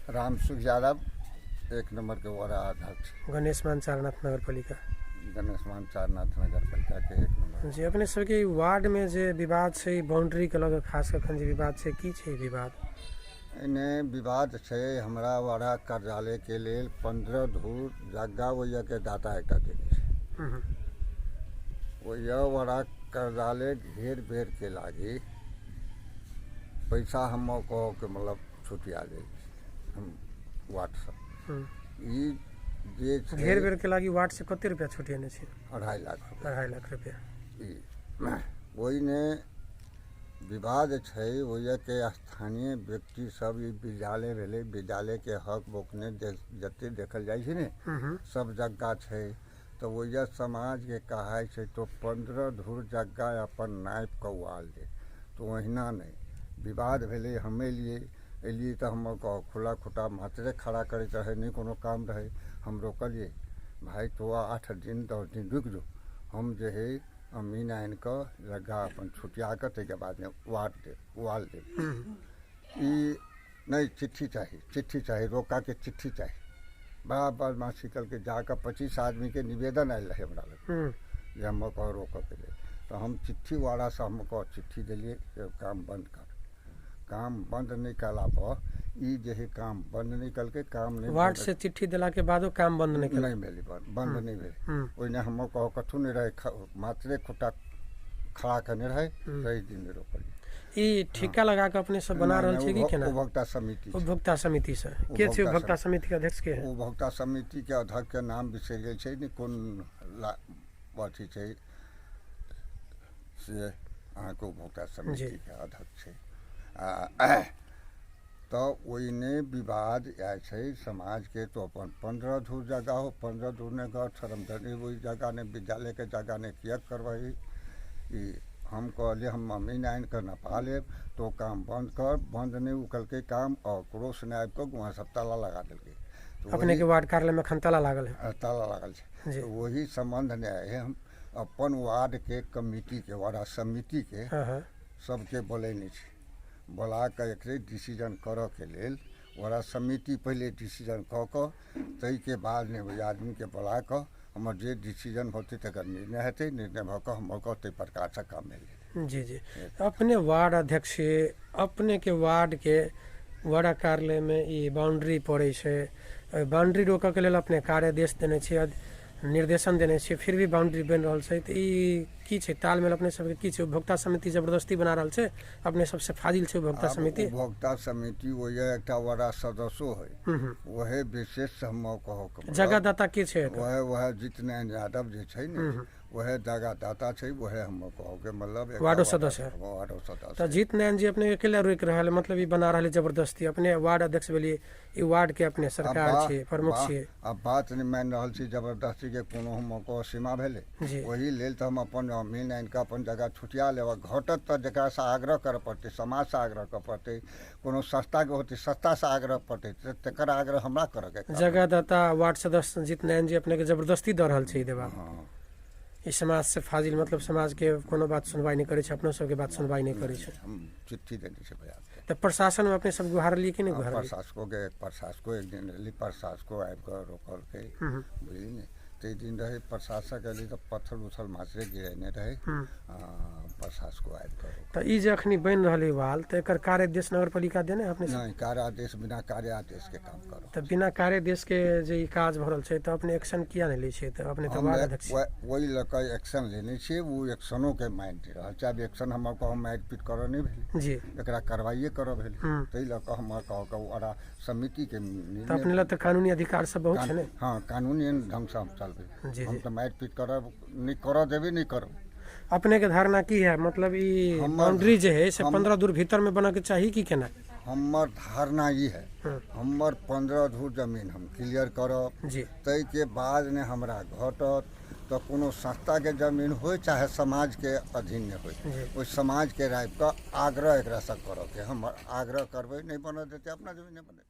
Ramsukh Yadav, 1 number के ward अध्यक्ष, गणेशमान चारनाथ नगरपालिका। गणेशमान चारनाथ नगरपालिका के 1 नंबर। जी, अपने सबके वार्ड में जे विवाद छै बाउंड्री के लग, खास कऽ जे विवाद छै, की छै विवाद? एने विवाद छै हमरा वार्ड कार्यालय के लेल 15 धूर जग्गा ओहिया के दाता एकटा देने छै। ओहिया वार्ड कार्यालय घेर बेर के लागी पैसा हम कह के मतलब छुटिया दे हम वार्ड सब। ई जे घेर बेर के लागी वार्ड से कते रुपया छुटियाने छै? 2.5 लाख रुपया। 2.5 लाख रुपया। ई ओहिने विवाद छै ओहिया के स्थानीय व्यक्ति सब ई विद्यालय भेलै, विद्यालय के हक बोकने जते देखल जाइ छै ने सब जग्गा छै, तऽ ओहिया समाज के कहाइ छै तो 15 धूर जग्गा अपन नापि कऽ उआल दे, तो ओहिना नहि विवाद भेलै। हम एलियै तऽ हम खुला खुटा मात्रे खड़ा करैत रहै, नहि कोनो काम रहै। हम रोकलियै, भाइ तो 8 दिन 10 दिन रुकि जो, हम जे है अमीन आनि कऽ जग्गा अपन छुटिया कऽ ताहिके बादमे उआल देब। ई नहि, चिट्ठी चाही, चिट्ठी चाही, रोकाके चिट्ठी चाही। बड़ा बदमाशी कलकै, जाकऽ 25 आदमीके निवेदन आयल रहै हमरा लग जे हम कह रोकऽके लेल, तऽ हम चिट्ठी वालासँ हम कह चिट्ठी देलियै काम बन्द कर। काम बन्द नहि कयला पर ई जे है काम बन्द नहि कलकै, काम नहि। वार्ड से चिट्ठी देला के बादो काम बन्द नहि केलकै, नहि भेलै, बन्द नहि भेलै। ओहिने हम कह कथू नहि रहै, मात्रे खुट्टा खड़ा केने रहै, ताहि दिन रोकलियै। ई ठेका लगा के अपने सब बना रहल छै कि केना? उपभोक्ता समिति। उपभोक्ता समिति से के छै उपभोक्ता समिति के अध्यक्ष के है? उपभोक्ता समिति के अध्यक्ष के नाम बिसरि गेल छै, ने कोन अथी छै से अहाँके उपभोक्ता समिति के अध्यक्ष छै। तऽ ओहिने विवाद इएह छै समाजके, तो अपन 15 धूर जगह हो, 15 धूर नहि घर धरमधनी ओहि जगह नहि, विद्यालयके जगह नहि, किएक करबही? ई हम कहलियै हम अमीन आनि कऽ नपा लेब, तो काम बन्द कर। बन्द नहि ओ कलकै काम, और क्रोश नहि आबि कऽ वहाँ सब ताला लगा देलकै। अपने के वार्ड कार्यालय में एखन ताला लागल है? ताला लागल छै। वही सम्बन्ध नहि है, हम अपन वार्ड के कमिटी के वार्ड समिति के सबके बोलेने छी, बोला कऽ एकरे डिसीजन करऽ के लेल वार्ड समिति पहिले डिसीजन कऽ कऽ ताहिके बाद ने ओहि आदमीके बोला कऽ हमर जे डिसीजन होतै तकर निर्णय हेतै, निर्णय भऽ कऽ हमर ताहि प्रकारसँ काम भेलै। जी जी। अपने वार्ड अध्यक्ष अपने के वार्ड के वार्ड कार्यालय में ई बाउंड्री पड़ै छै, बाउंड्री रोकऽ के लेल अपने कार्यादेश देने छियै, निर्देशन देने छियै, फिर भी बाउंड्री बनि रहल छै, तऽ ई की छै तालमेल अपने सबके की छै? उपभोक्ता समिति जबरदस्ती बना रहल छै, अपने सबसे फाजिल छै उपभोक्ता समिति? उपभोक्ता समिति वही एकटा वार्ड सदस्यो है, वही विशेष हम कहब जगहदाता के छै? वह जितनारायण यादव जे छै ने वह जगहदाता छै, वह हम कहब मतलब वार्डो सदस्य। वार्डो सदस्य। तऽ जितनारायण जी अपने अकेला रोकि रहल, मतलब ई बना रहल जबरदस्ती। अपने वार्ड अध्यक्ष भेलियै, ई वार्ड के अपने सरकार छियै, प्रमुख छियै। आब बात नहि मानि रहल छी, जबरदस्ती के कोनो हम कह सीमा भेलै? ओहि लेल तऽ हम अपन अमीन आनि कऽ अपन जगह छुटिया लेब। घटत तऽ जकरासँ आग्रह करऽ पड़तै, समाजसँ आग्रह करऽ पड़तै, कोनो संस्थाके होतै संस्थासँ आग्रह पड़तै, तकर आग्रह हमरा करऽके। जगहदाता वार्ड सदस्य जितनारायण जी अपने के जबरदस्ती दऽ रहल छै ई देवा। ई समाज से फाजिल, मतलब समाज के कोनो बात सुनवाई नहि करै छै, अपनो सबके बात सुनवाई नहि करै छै। हम चिट्ठी देने छै भैया। तऽ प्रशासन में अपने सब गुहारलियै कि नहि गुहारलियै? प्रशासको एक दिन रहली, प्रशासको आबि कऽ रोकलकै, बुझली ने। ताहि दिन रहै प्रशासक एली तऽ पत्थर उथल मात्रे गिरेने रहै, प्रशासको आबि कऽ। तऽ ई जे अखनी बनि रहल है वाल, तऽ एकर कार्यादेश नगरपालिका देने अपने? नहि, कार्यादेश बिना कार्यादेश के काम करू। तऽ बिना कार्यादेश के जे ई काज भऽ रहल छै तऽ अपने एक्शन किया नहि लै छियै? तऽ अपने तऽ वार्ड अध्यक्ष ओहि लऽ कऽ एक्शन लेने छियै, ओ एक्शनो के मानि रहल छै। आब एक्शन हमर कह मारि पीट करऽ नहि भेलै जी, एकरा कार्रवाइए करऽ भेलै, ताहि लऽ कऽ हमर कह कऽ ओकरा समिति के तऽ अपने लग तऽ कानूनी अधिकार सब बहुत छै ने? हाँ, कानूनी ढंगसँ हम चलबै, हम तऽ मारि पीट करब नहि, करऽ देबै नहि करब। अपने के धारणा की है, मतलब ई बाउंड्री जे है से 15 दूर भीतर में बनऽ के चाही कि केना? हमर धारणा ई है, हमर 15 धूर जमीन हम क्लियर करब जी, ताहिके बाद ने हमरा घटत तऽ कोनो संस्थाके जमीन होइ चाहे समाजके अधीन नहि होइ, ओहि समाजके राखि कऽ आग्रह एकरासँ करऽके, हम आग्रह करबै, नहि बनऽ देतै अपना जमीन नहि बनतै।